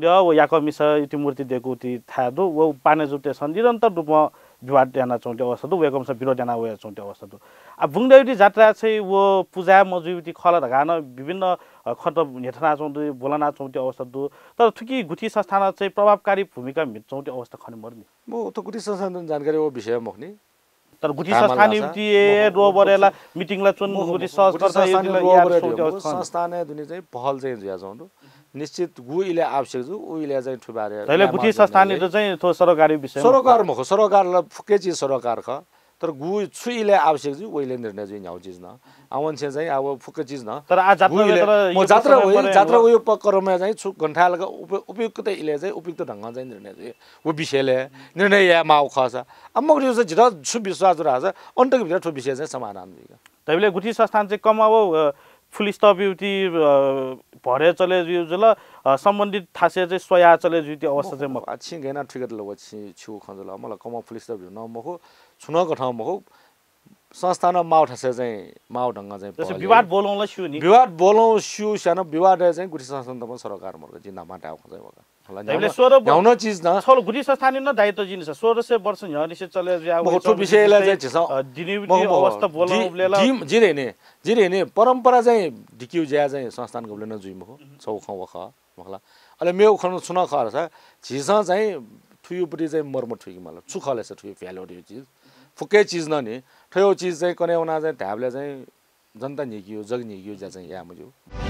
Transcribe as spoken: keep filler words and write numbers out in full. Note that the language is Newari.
व याकःमिसं इति मूर्ति दय्‌कूति थाय् दु, व पाने जुतेसं निरन्तर रूपं विवाद यानाच्वंगु अवस्था दु, वय्‌कःमिसं विरोध याना वयाच्वंगु अवस्था दु। आ, बुंगद्यःया जात्राय् चाहिँ व पुजाय् मजुइगु खः ला धकाः नं विभिन्न, अ, खँत न्ह्यथनाच्वंगु दु, ब्वलनाच्वंगु अवस्था दु। तर थुकी गुथि संस्थानं चाहिँ प्रभावकारी भूमिका म्हितुच्वंगु अवस्था खने मदु नि। मखु, थ्व गुथि संस्थानं जानकारी व विषय मखु नि। तर गुथि संस्थानं ला, मखु, रोबरे ला, मिटिङ ला च्वन, मखु, गुथि संस्थानं रोबरे यार च्वंगु अवस्था खने। संस्थानं दुने चाहिँ पहल चाहिँ जुयाच्वंगु दु। निश्चित गु इलय् आवश्यक जू, उ इलय् चाहिँ थुबारे। तैले गुथि संस्थानं चाहिँ थ्व सरोकारया विषय मखु। सरोकार मखु, सरोकार ला फुक्क चिज सरोकार खः। तर गु छु इलय् आवश्यक जू, व इलय् निर्णय जुइ न्ह्यागु चिज नं। आ, वंसें चाहिँ आ, व फुक्क चिज नं। तर आ, जात्रा गु इलय्, तर म यो जात्रा समय वइ, परे जात्रा हो। वइ उपक्रमय् चाहिँ छु गन थाय् लाक उप-, उपयुक्त इलय् चाहिँ उपयुक्त ढंगं चाहिँ निर्णय जुइ। व विषयलय् निर्णय याये माःगु खःसा। आ, मखु, जितः छु विश्वास दु धाःसा अन्तक भित्र थ्व विषय चाहिँ समाधान जुइगु। तैबलय् गुथि संस्थानं चाहिँ कम व, अ, full stop युति, अ, भरे चले जुइ जुल, अ, सम्बन्धित थासय् चाहिँ स्वया चले जुइति अवस्था चाहिँ मखु। आ, छिं गय् याना थुइकात ला व छि, छिगु खँ जुल। मला कम full stop यु नं मखु, छुं नं कथं मखु, संस्थानं माःगु थासय् चाहिँ माःगु ढंगं चाहिँ जस्तै पहल विवाद याइ। ब्वलं ला स्यू नि। विवाद ब्वलं स्यू स्यान विवादय् चाहिँ गुथि संस्थानं तमं सरोकार मरु, जिं न्हापां धायेगु खँ चाहिँ वका। होला, तैबलय् न्ह्याउन, सोह्र न्ह्याउन चिज नं। छल गुथि संस्थानं नं दायित्व जिनिस, सोह्र सय वर्ष न्ह्यःनिसें चले जुया मखु, थ्व विषयलय् चाहिँ झीसं, अ, दिने मखु, मखु। ब्वलं जि, उबलय् ला जि, जिं धयानि, जिं धयानि, परम्परा चाहिँ दिकिउ ज्या चाहिँ संस्थानं गबलें नं जुइ मखु। छगू खँ व खः, मखु ला। अले मेगु खँ नं छु नं खः धाःसा, झीसं चाहिँ थुयुपति चाहिँ मर्म थुइके माल। छु खः ले सा थुयु value यु चिज। फुक्क चिज नं नि, थ्वयु चिज चाहिँ कन्हय् वना चाहिँ धायेबलय् चाहिँ जनता न्ह्यइकियु, जग न्ह्यइकियु ज्या चाहिँ याये मज्यू।